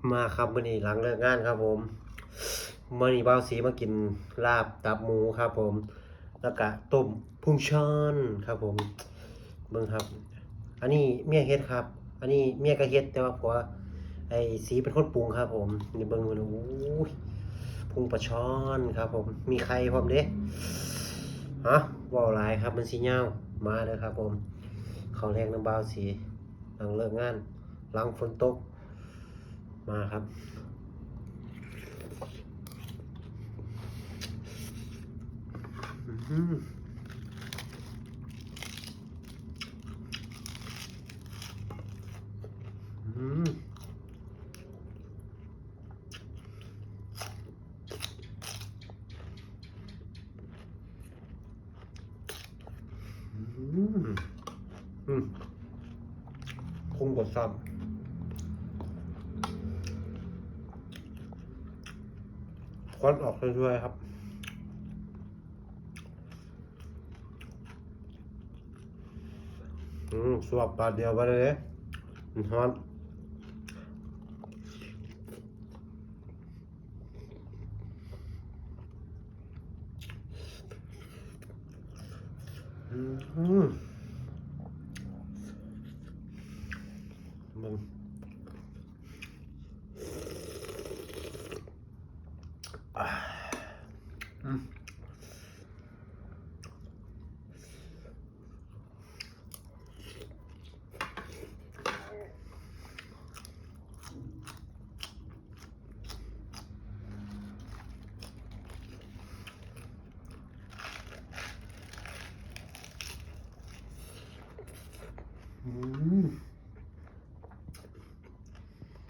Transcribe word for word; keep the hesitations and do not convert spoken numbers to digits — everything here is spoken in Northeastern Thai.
มาครับ มื้อนี้หลังเลิกงานครับผม มื้อนี้บ่าวสีมากินลาบตับหมูครับผม แล้วก็ต้มพุงช่อนครับผม เบิ่งครับ อันนี้เมียเฮ็ดครับ อันนี้เมียก็เฮ็ด แต่ว่าผัว ไอ้สีเป็นคนปรุงครับผม นี่เบิ่งมัน โอ้ย พุงปลาช่อนครับผม มีไข่พร้อมเด้ ฮะ เว้าหลายครับ มันสิยาว มาเด้อครับผม ข้าวแลงนำบ่าวสี หลังเลิกงาน หลังฝนตก มาครับ อืม อืม อืม อืม พุงกดซ้ำ ควันออกเรื่อยๆครับ อืม สวบบาดเดียวไปเลย มันฮ้อน อืม อืม มัน อ่า อืม อืม